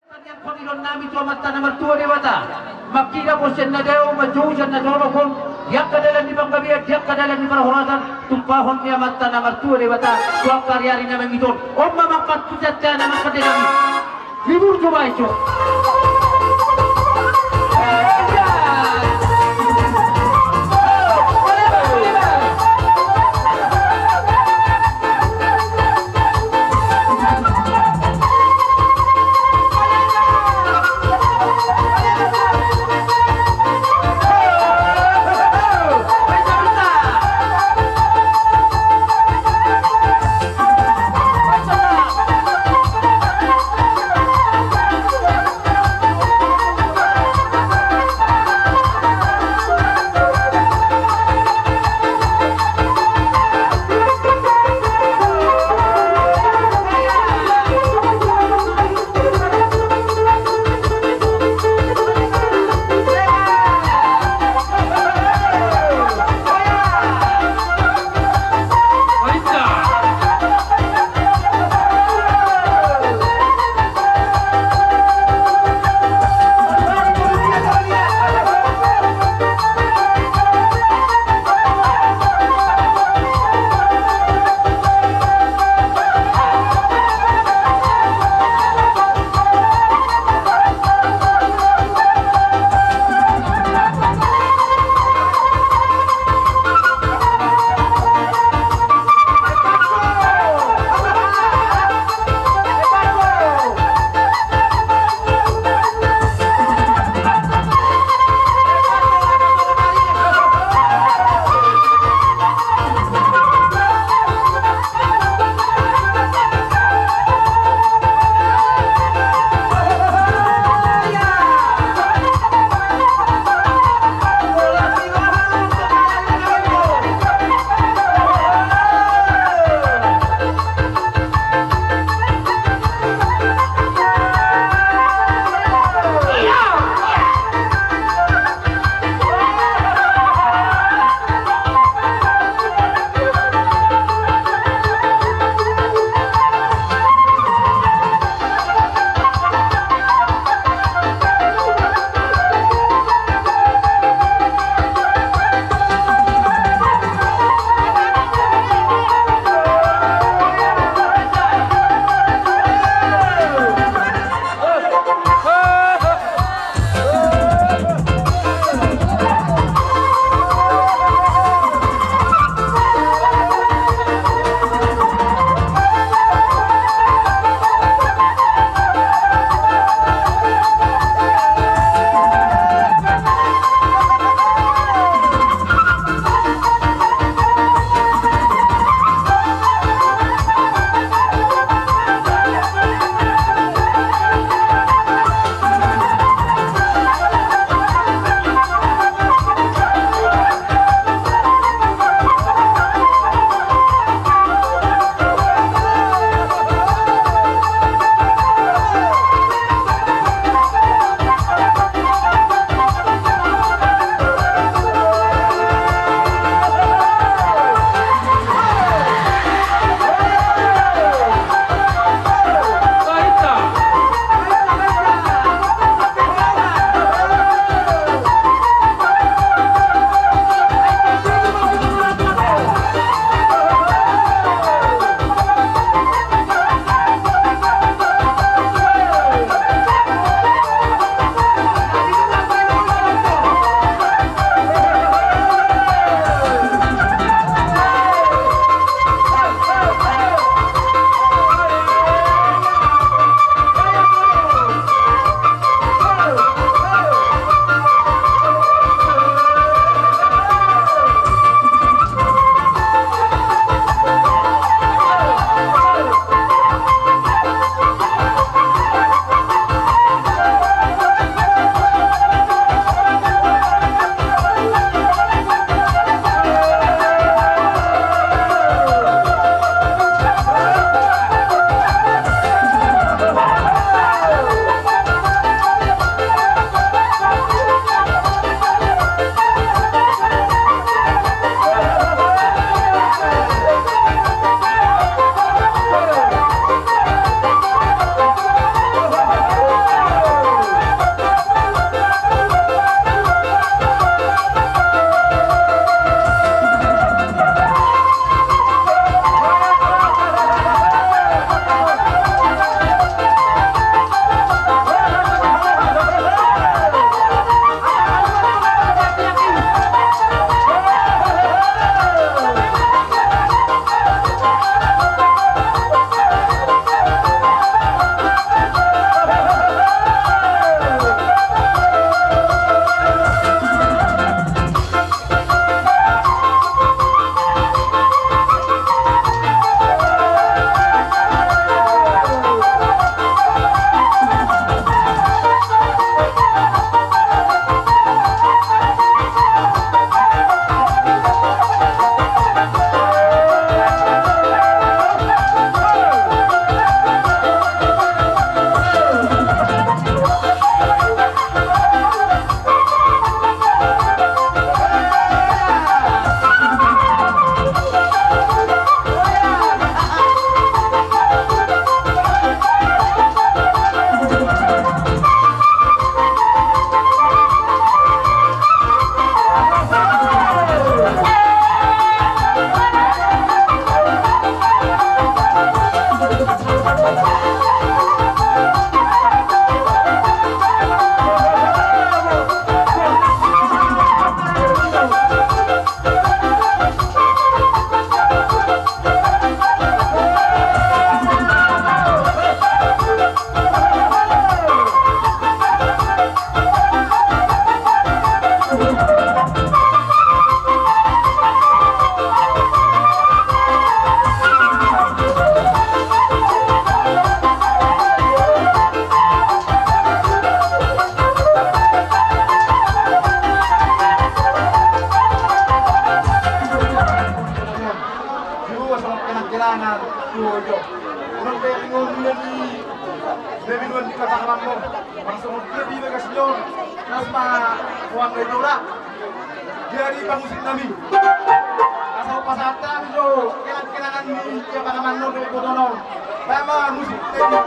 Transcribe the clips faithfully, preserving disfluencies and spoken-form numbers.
Tarianghon ilon nami tu Amanta na martua Debata. Mangkirap on sian na dao, manjou sian na torop on. Di angka dalan ni panggabean, di angka dalan ni parhorasan, tumpahon ni Amanta na martua Debata tu angka ariari na mangihut on. On ma amang parhutanta na mangkatai nami. Libur jo baen jo. Anak tuo jo. Ulang pe ringon nina di, di binuan di kata kalambo. Langsung dia di bagas nyon. Nas ma kuat dari dora. Jadi pamusik nami. Asal pasahat nami jo. Kenang-kenangan ni dia panaman no dari botono. Sama musik nami.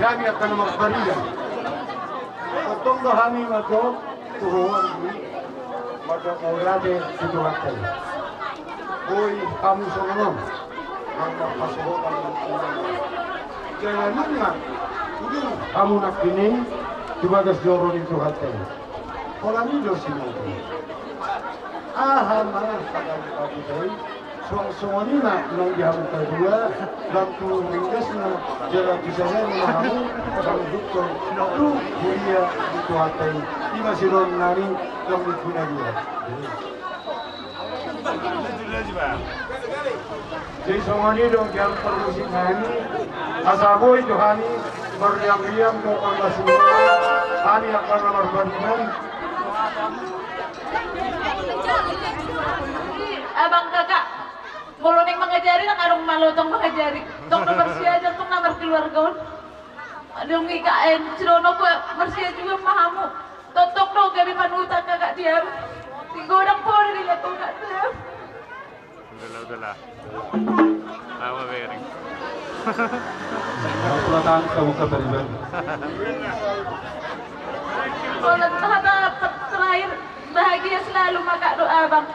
Hami angka na marparian. Tongtong do hami mandok tu ho anggi, mandok mauliate tu Tuhanta i. Boi hamu songon on, nang marhasohotan nang inang. Jala nunga udur hamu nangkining tu bagas joro ni Tuhanta i. Holan i do sinamot. Aha ma hata ni pakuta i? Suang songon i ma nang di hamu kadua, lam tu ringgasna jala tu saganna hamu mangihuthon tu huria ni Tuhanta i. I ma sidon nami lam ni huna dia. Jadi songon i do gabe parmusik nami, asa boi do hami marriang-riang dohot marlas ni roha, hami angka na marparian. Abang, kakak, molo naeng mangajari nang adong malotong mangajari. Tong na marsiajal, tong na markeluarga on. Adong i ka, eh, sidohononku, marsiajal juga ma hamu. Tongtong do gabe panutan kakak di hamu. Di godang poli di lato kakak di hamu. Udahlah, udahlah. Lama bering. Selamat datang kamu ke Beriban. Kalau hata terakhir, bahagia selalu ma kakak dohot abang.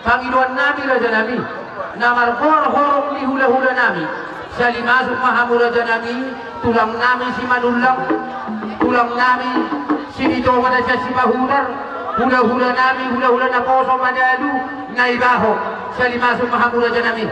Pangidoan nami raja nami, na margoar horong ni hula-hula nami, sali masuk ma hamu raja nami, tulang nami Simanullang, tulang nami Silitonga na sian Sipahutar, hula-hula nami, hula-hula naposo madalu, Naibaho, sali masuk ma hamu raja nami.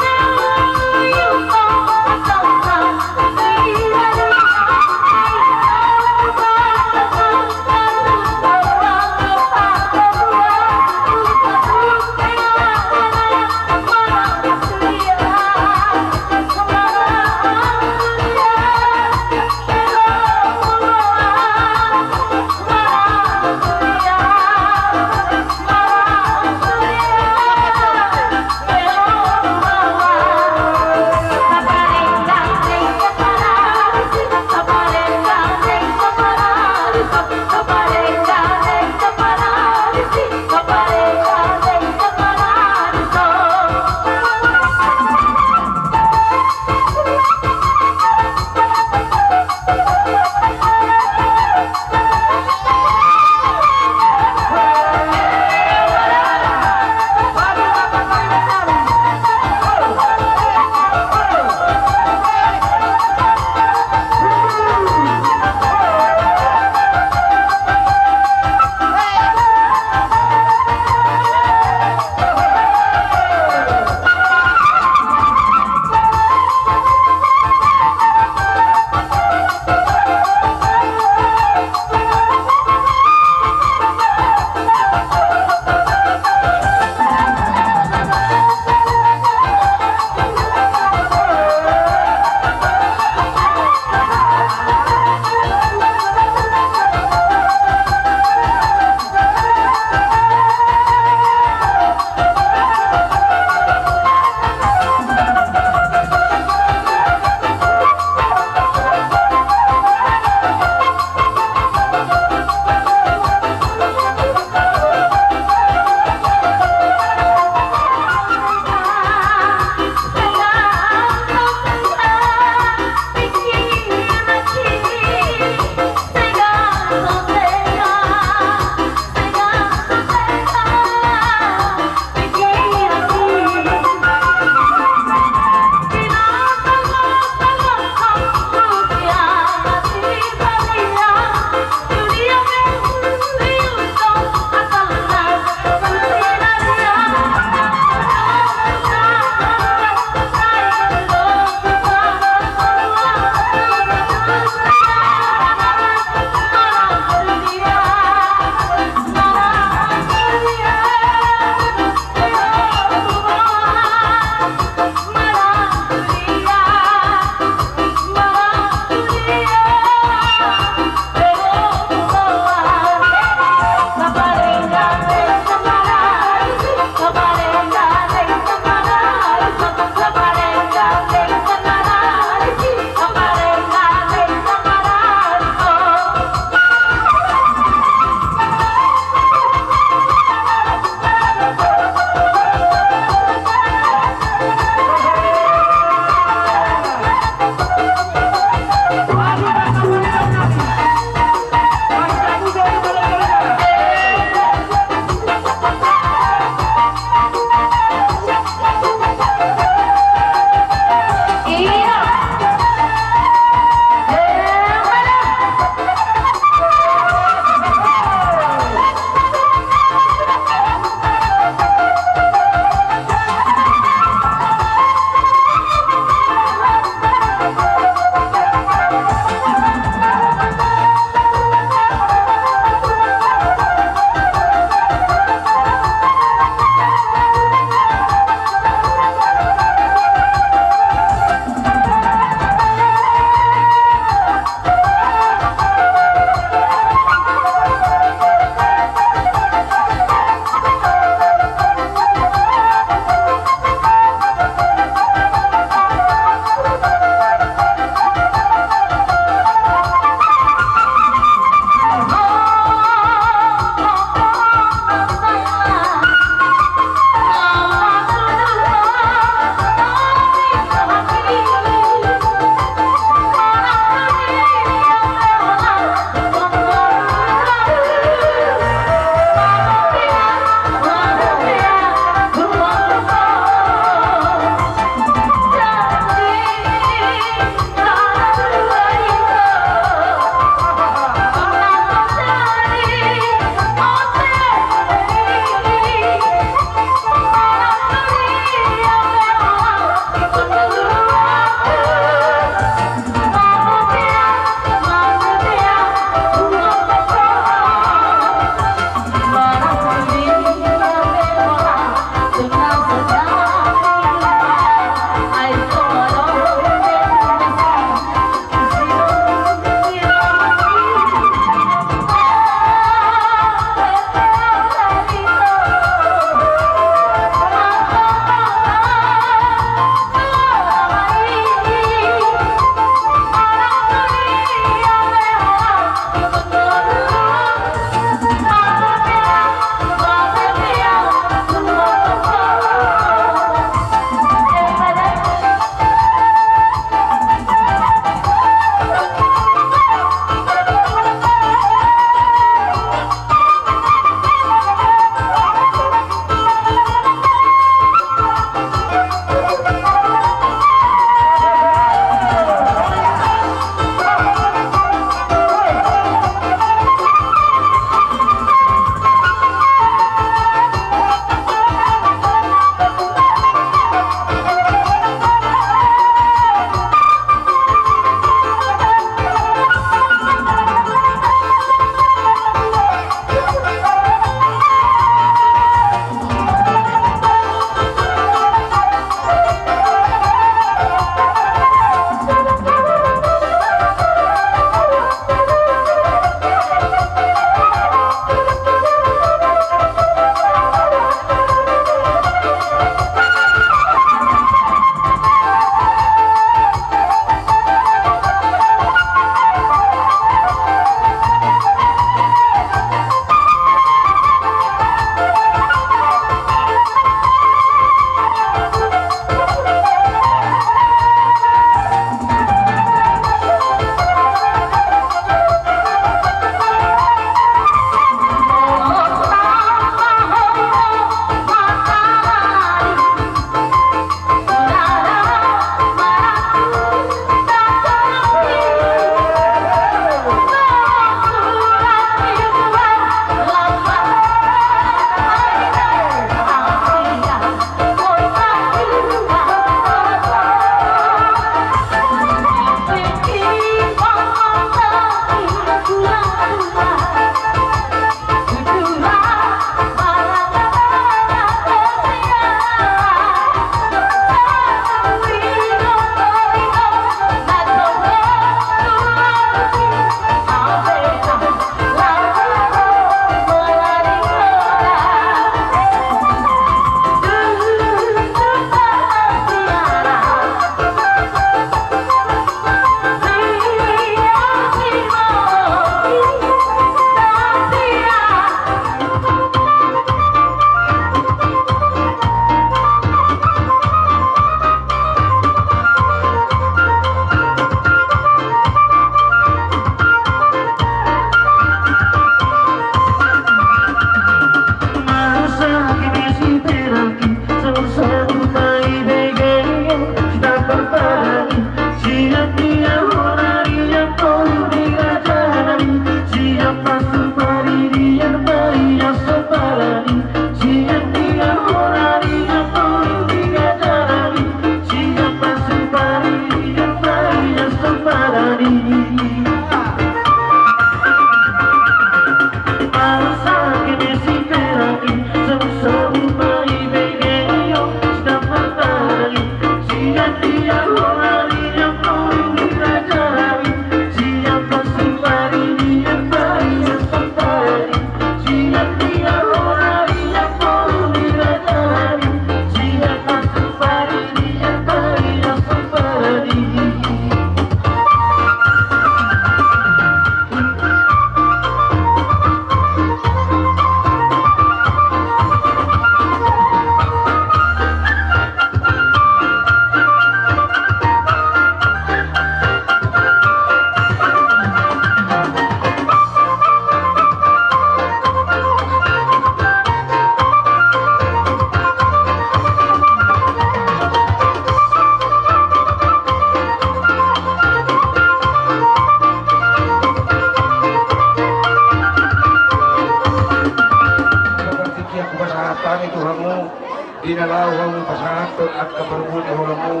Di na laho hamu pasahathon angka parmuli holamu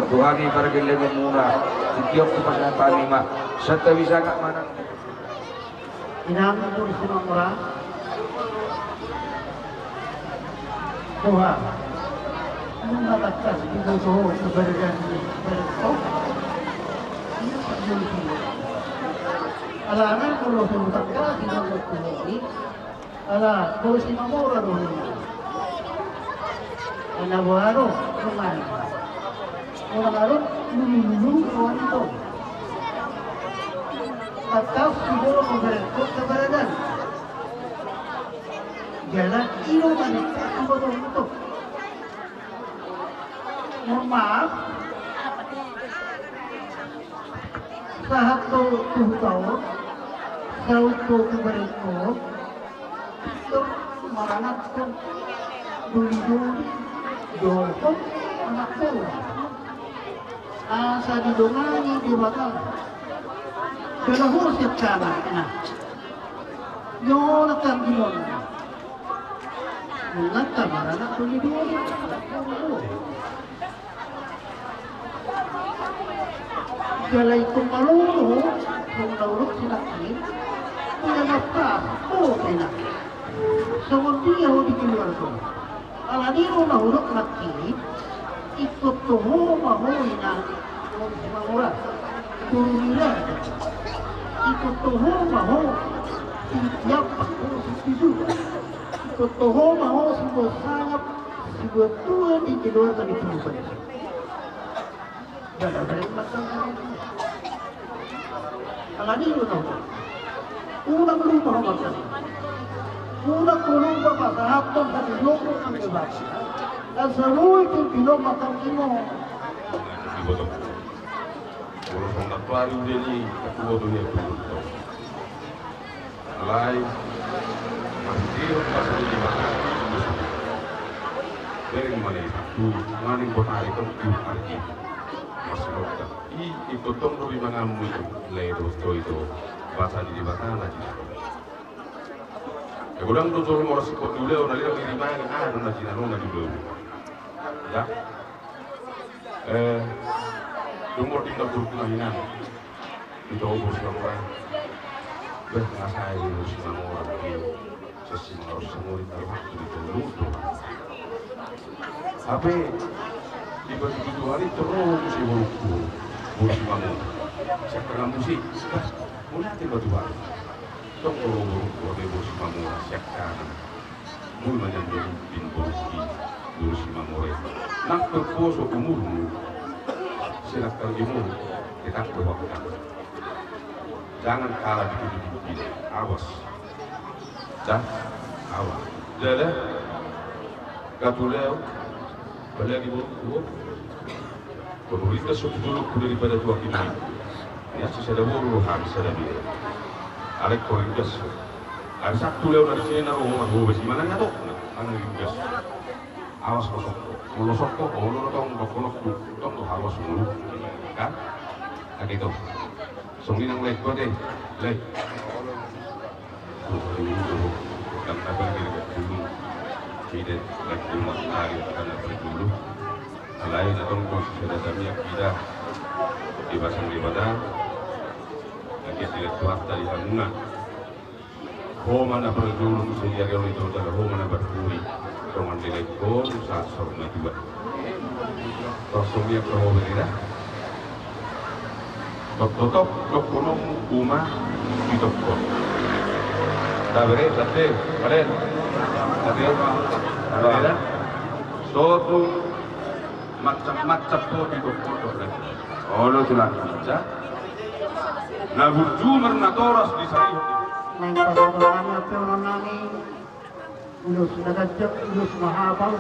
tu hami pargellengonmuna, tingki on hupasahat hami ma, santabi sangap manang. Inang Boru Simamora. Boha, nunga tangkas diboto ho tu baradan ni badanmu? Ia parjolo. Alana molo so tangkas diboto ho i, ala Boru Simamora do ho. Ala boha do, nunga i. Unang adong lulululu roha ni ho. Tangkas diboto ho badanmu tu baradan. Jala i do manang tangkas diboto ho. Mohon maaf. Sahat do tu huta on, saut do tu badanmu, pintor maranakhon doli-doli dohot anak boru. Asa didongani Debata. Jala ho sian tangan na nyolat angginon. Nunga tama maranak doli-doli. Jala ingkon malo do ho, songon na hudok si nangkin, tidak nafkah, oh, tidak. Songon dia ho di keluarga. Alani do na hudok nangkin, ingkon toho ma ho ina, Boru Simamora. Boru nira. Ingkon toho ma ho, tingki ampang ho, tingki jolo. Ingkon toho ma ho, sibuat sangap, sibuat tua di keluarga di puluhan. Jala bereng masa. Alani do na hudok. Unang lupa ho masa. Unang lupa pasahathon hami lombu nang Debata. Asa boi tu pilom matang imo. Diboto. Ulos on na tuari udah ni ketua tu dia tu. Alai, masih dia pas di mata. Bereng mana itu? Maning botari kan tu arti. Masih lokal. I, ikut tong do bimangamu itu. Lai do to itu. Bahasa di Debata na di. Ya, godang do jolo molo sipot di uleu, na lelak di rimana, ah, na di nano, na di uleu. Ya. Eh, umur di dapur kelahiran. Di Boru Simamora. Beh, ngasai di Boru Simamora. Sesi mengarus semua di dalam waktu di Boru. Hape, di batu tutu hari terus si Boru. Boru Simamora. Siap tengah musik. Beh, mulai di batu hari. Tong Boru, Boru, Boru Simamora. Siap kanan. Mui manjadi pemimpin Boru i, Boru Simamora. Nang pe poso umurmu, silahkan di Boru, tetap berwakil. Jangan kalah di pemimpin. Awas. Dah, awas. Jala, katuleu, apalagi Boru, Boru. Pemerintah sebetulnya kuda di pada tua kita. Ya, sisada boru, habis sada dia. Alek ko ringgas. Ada satu lewat dari sini, naruh rumah gua besi. Mana nggak tahu? Mana ringgas? Awas kosong. Melosok kok, oh, lo tong, tong, tong, tong, tong, awas mulu. Kan? Kayak gitu. Songinang lek gua deh. Lek. Dulu, karena bagi dulu, tidak lagi matahari karena berdulu. Alai na tong tu sada tamiang hita dipasang Debata. Lagi tidak kuat dari hamuna. Ho ma na berdulu, sehingga dia itu adalah ho ma na berdulu. Songon dilekon saat sorna dua. Tong songon i angka ho bereda. Totop, totop, dohonon uma di topot. Tabere, sate, balen. Sate, bereda. Sotu, macam-macam ho di topot, dohonon. Olo, tulang. Bisa. Na burju marnatoras di sari. Nang pasahaton nami, ape onon nami. Ulos na ganjang, ulos na hapal,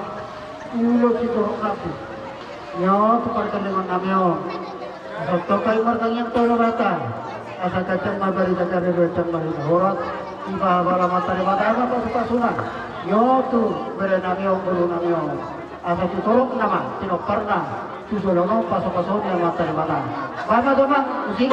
ulos sitorop nangkin. Nyo tu pargellengon nami on. Asa tongka i martangiang tu Debata. Asa ganjang ma barita, ganjang ma barita horas. Dipahala Amanta Debata ma pasupasuna. Nyo tu bere nami on, boru nami on. Asa tu torop nama, tinomparna. Tu joloan on pasu-pasu ni Amanta Debata. Baen ma jolo, Bang, musik.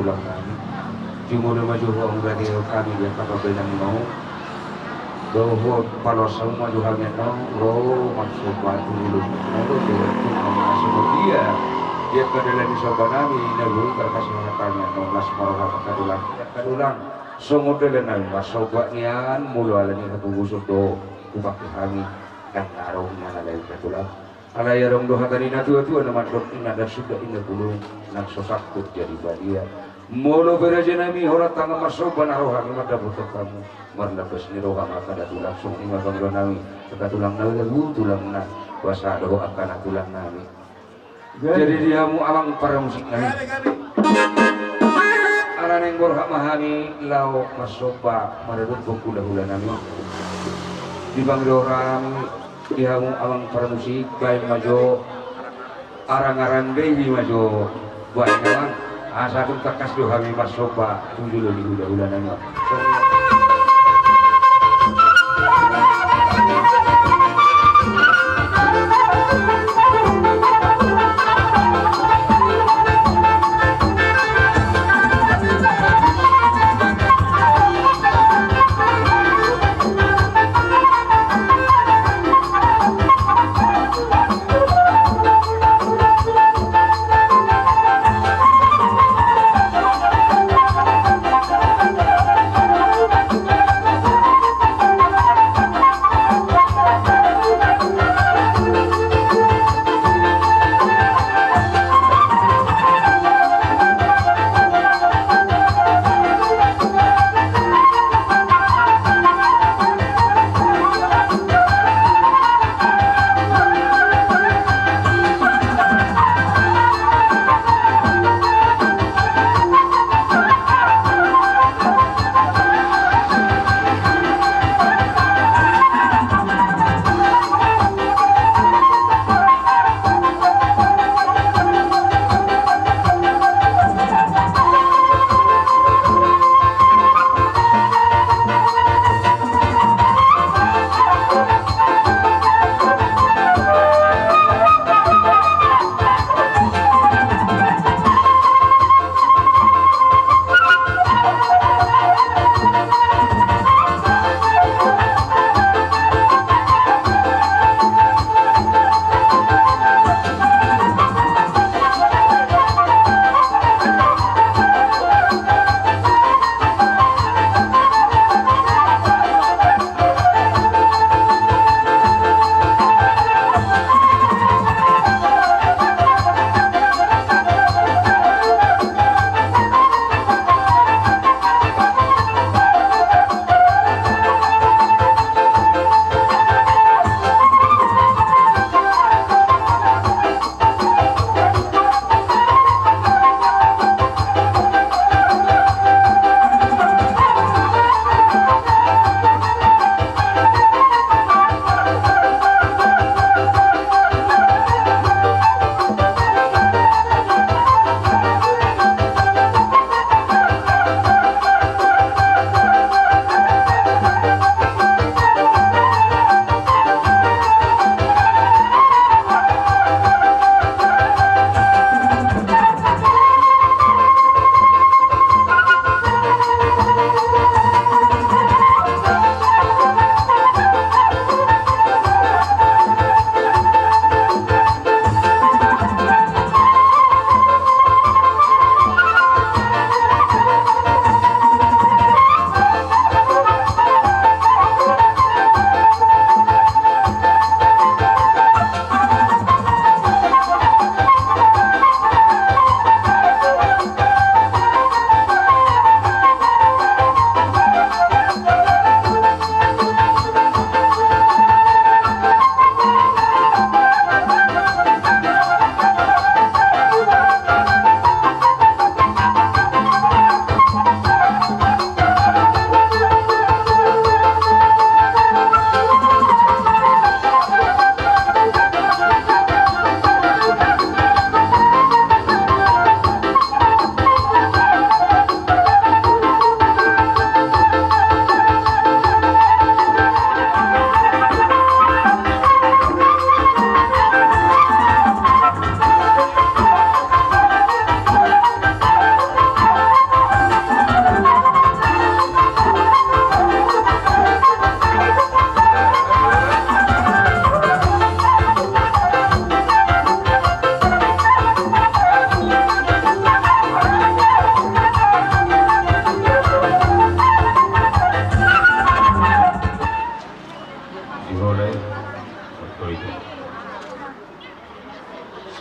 Tulang nami, jumolo ma jo hamu, gabe hami di angka pambahenanmuna on. Dohot paloas hamu ma jo hami annon ro marsomba tu jolo. Molo di angka dalan ni somba nami na boi tarkasih hata nami annon, las ma roha angka tulang. Angka tulang, songon dalan nami marsomba nian, molo ala ni hatoguson do hupangke hami, ndang adong nian alai, angka tulang. Alai adong do hata ni natuatua na mandok, inna ndang suda inna bulung, nang so sangkut jadi balian. Molo pe raja nami holan tangan marsomba na ro hami mandapothon hamu, marlambas ni roha ma angka tulang. Songon i ma pangidoan nami, angka tulang na lagu, tulang na basa dohot angka na tulang nami. Jadi di hamu amang parmusik nami, ala naeng borhat ma hami laho marsomba maradophon hulahula nami. Di pangidoan nami di hamu amang parmusik, baen ma jo arangaran, baen ma jo baen, amang, asa tung tangkas do hami marsomba tu jolo ni hulahula nami.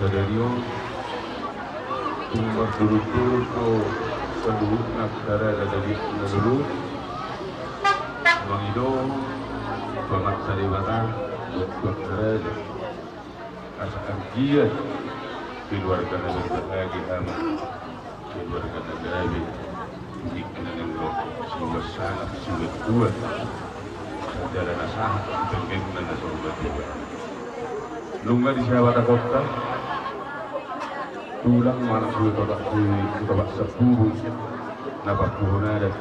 Sadari on tung marturut-turut do saluhutna angka raja dohot na lolo mangido tu Amanta Debata dohot tu angka raja. Asa anggiat keluarga na berbahagia, keluarga na gabe, nikna nang ro siuan sangap siuan tuan, jala na sahat tu tonggengna na sorbatua. Nunga disahat angka tulang manang sude tobak, sude tobak sampulu na pampuhon adat,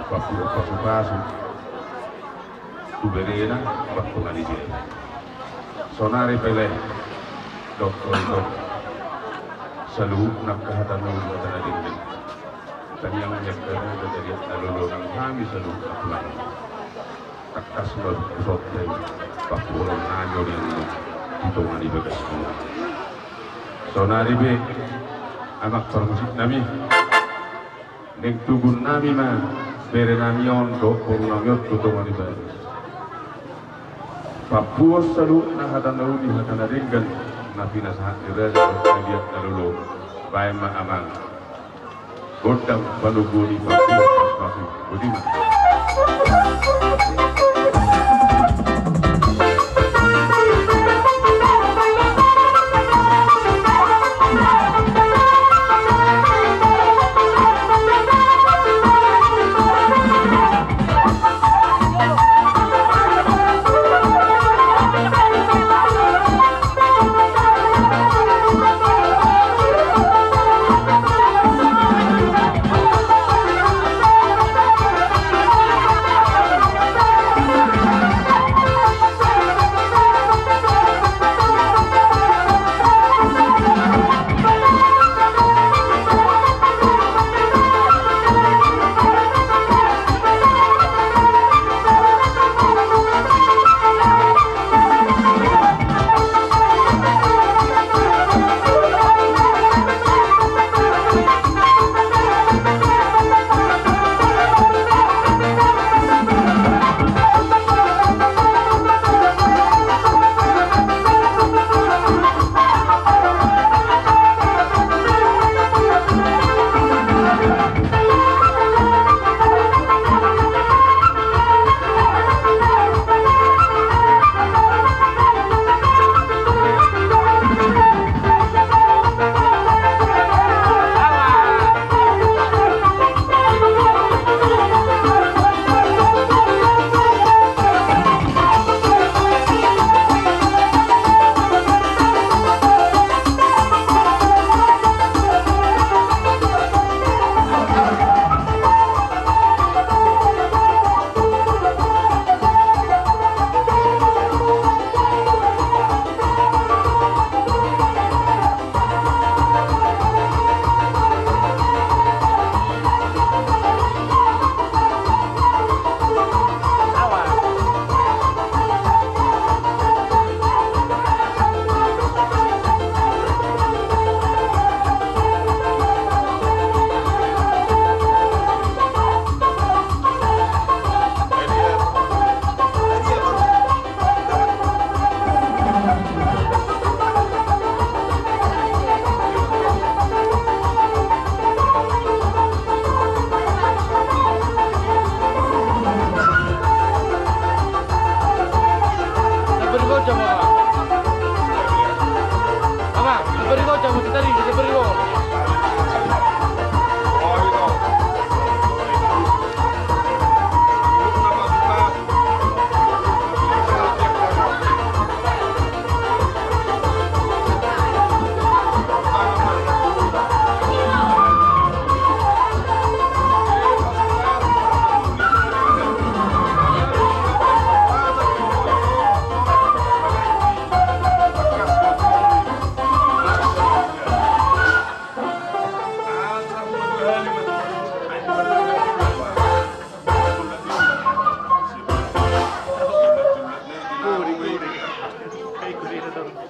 pampuhon pasu-pasu tu berena, tu Tuhan i. Sonari pe lae, dohot saluhutna angka hata na uli hata na denggan. Tangiang ni angka raja dohot na lolo nang hami saluhutna tulang. Tangkas ma husontai pampuhonon nami on i tu tonga ni bagas muna. Sonari pe amang parmusik nami, naeng tugun nami ma bere nami on dohot boru nami on tu tonga ni bagas. Pampuhon saluhutna hata na uli hata na denggan na pinasahat ni raja dohot haliang na lolo. Baen ma amang gondang panunggu ni pampuhon pasu-pasu. Boti ma.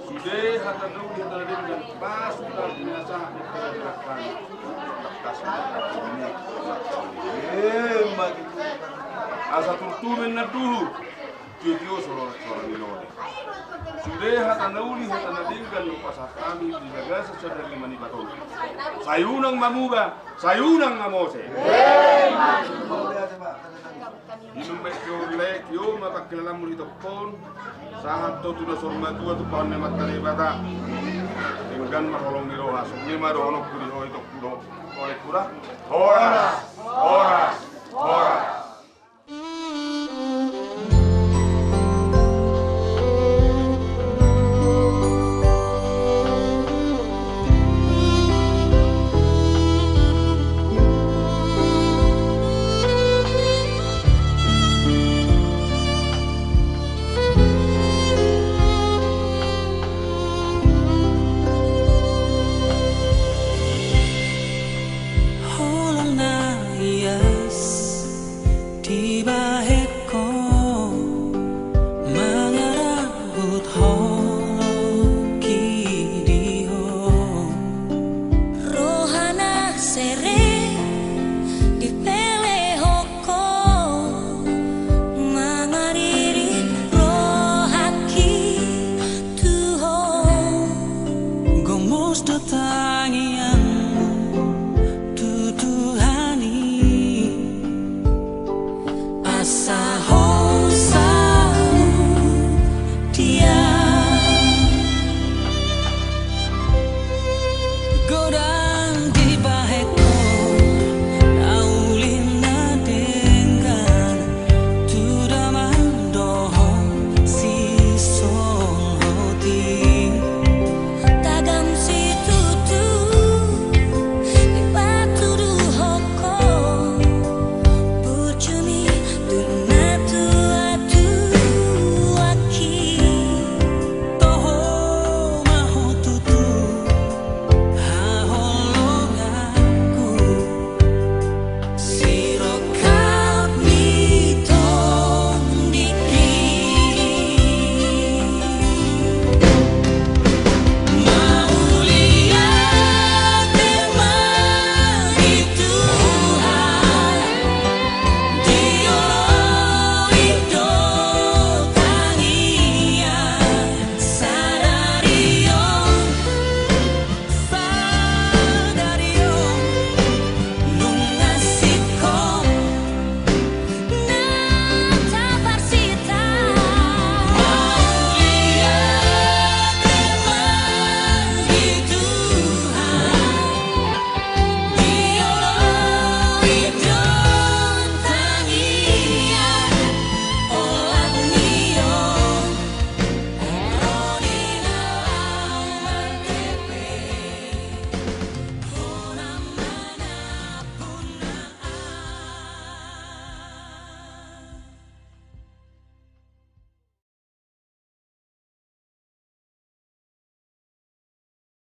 Sude hata na uli hata na denggan, pas hita pinasahat ni hata na denggan. Asa turtu ma inna duhu. Tio-tio sora, sora ni lote. Sude hata na uli, hata na denggan na hupasahat hami di bagasan sadari on ma nipatorang. Sai unang ma muba, sai unang ma mose. Inum ma i, tio ma pangkilalaanmu di tompon. Sahat tu na saur matua, tu pahan ni Amanta Debata. Denggan ma holong ni roha. Songon i ma dohononku di ho, itongku dohot holengku da. Horas, horas, horas. Holan na ias dibahen ho, mangarahut holong i di ho. Roha na serep dipelehon ho, mangariri rohangki tu ho. Gomos do tangiang